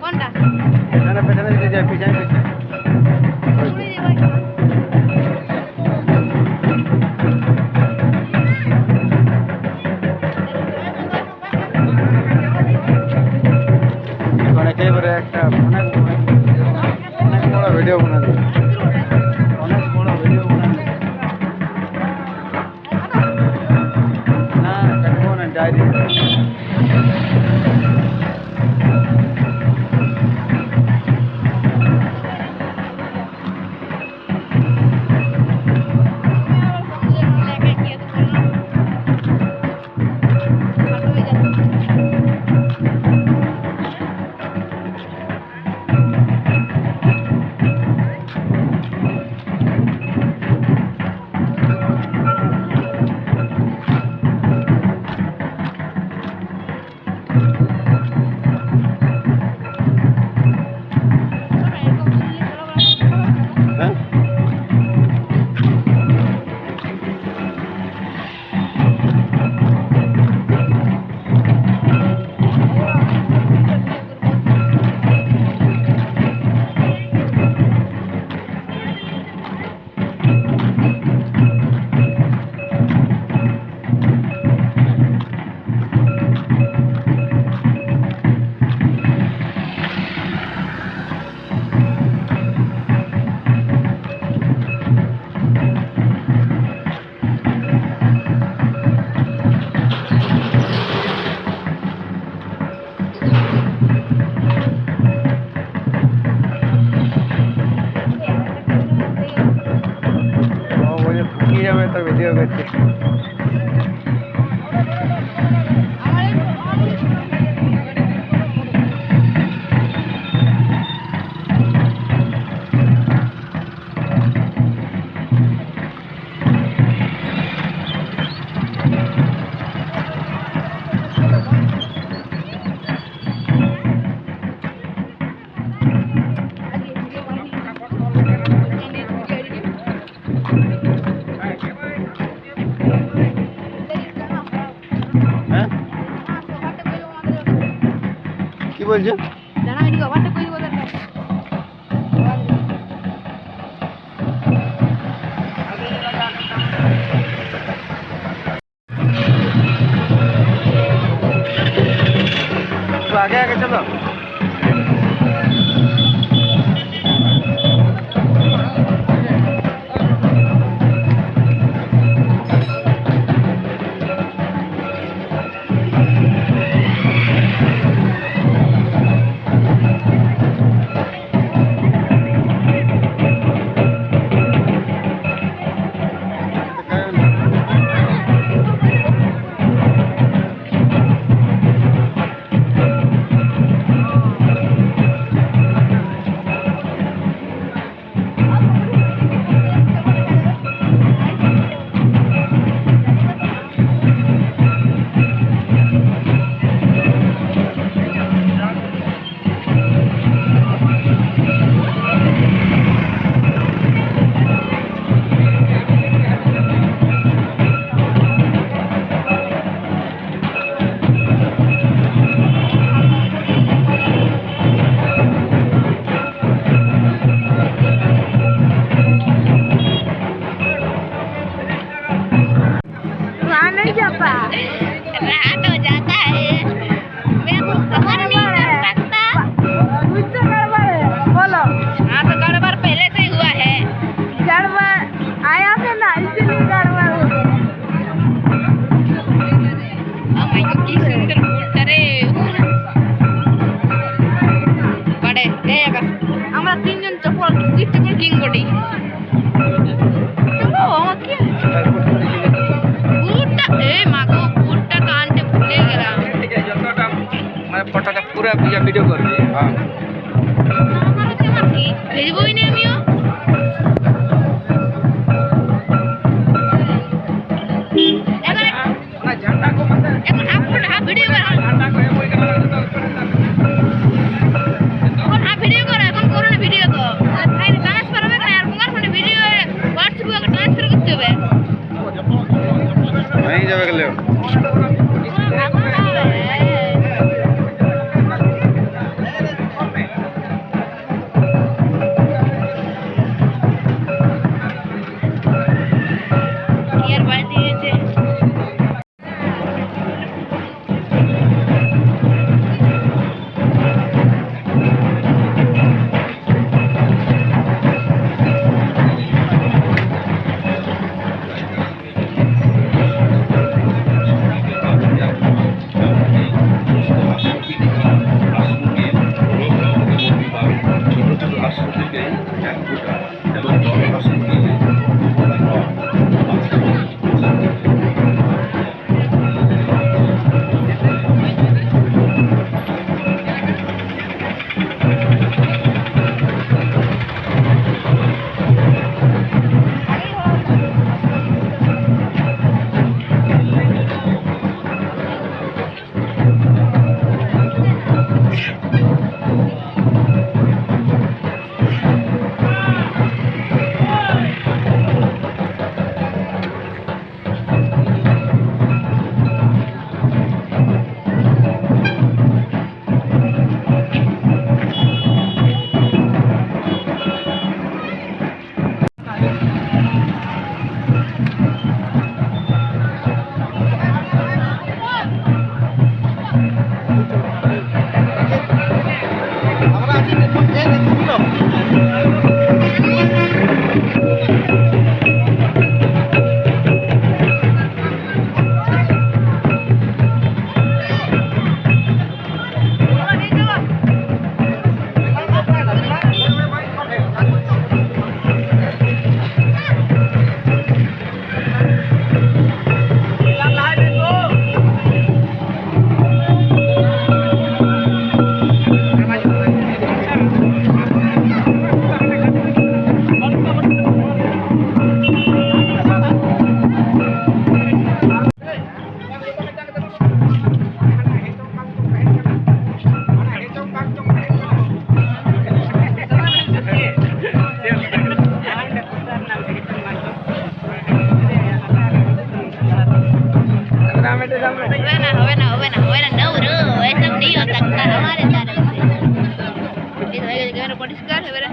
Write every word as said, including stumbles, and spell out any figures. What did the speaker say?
কোনটা? এখানে পেছনে দিকে যাই, পিছনে, পিছনে। এখন একেবারে একটা অনেক, অনেক, অনেক বড় ভিডিও বানাবে। অনেক বড় ভিডিও বানাবে। না, কাটবো না, ডাইরেক্ট। ও, বলে ফাঁকি যাবে তো ভিডিও করতে। ᱫᱟᱬᱟ ᱤᱫᱤ ᱠᱚ ᱵᱟᱝ ᱴᱷᱤᱠ ᱠᱚ ᱤᱫᱤ ᱠᱚ ᱫᱟᱲᱮᱭᱟᱜᱼᱟ᱾ तो आगे आगे चलो। राह नहीं जाता। राह तो जाता है। मेरे को खबर नहीं कर सकता। कुछ तो गड़बड़ है, बोलो। हाँ, तो गड़बड़ पहले से ही हुआ है। गड़बड़ आया था ना, इसीलिए गड़बड़ हो गया। Oh my God, কি সুন্দর ফুলটা রে। বাড়ে, এই আবার। আমরা তিনজন চপ্পল, সিট চপ্পল কিং বডি। চলো, আমাকে। ফুলটা, এই মা গো, ফুলটা তো আনতে ভুলে গেলাম। ঠিক আছে, যতটা মানে ফটোটা পুরো ভিডিও করবি। হ্যাঁ। ভিডিও বই নিয়ে আমিও। এবার এখন হাফ ফুল, হাফ ভিডিও করা। এখন হাফ ভিডিও করা, এখন করো না ভিডিও তো। ভাই, ট্রান্সফার হবে না, আর তোমার ফোনে ভিডিও WhatsApp-এ ট্রান্সফার করতে হবে। नहीं जावे के ले। এখন না হবে। Buena, buena, buena, buena, no, bro, eso es mío, está, está, vamos a estar. Sí, no, que me lo pones caro, ¿verdad?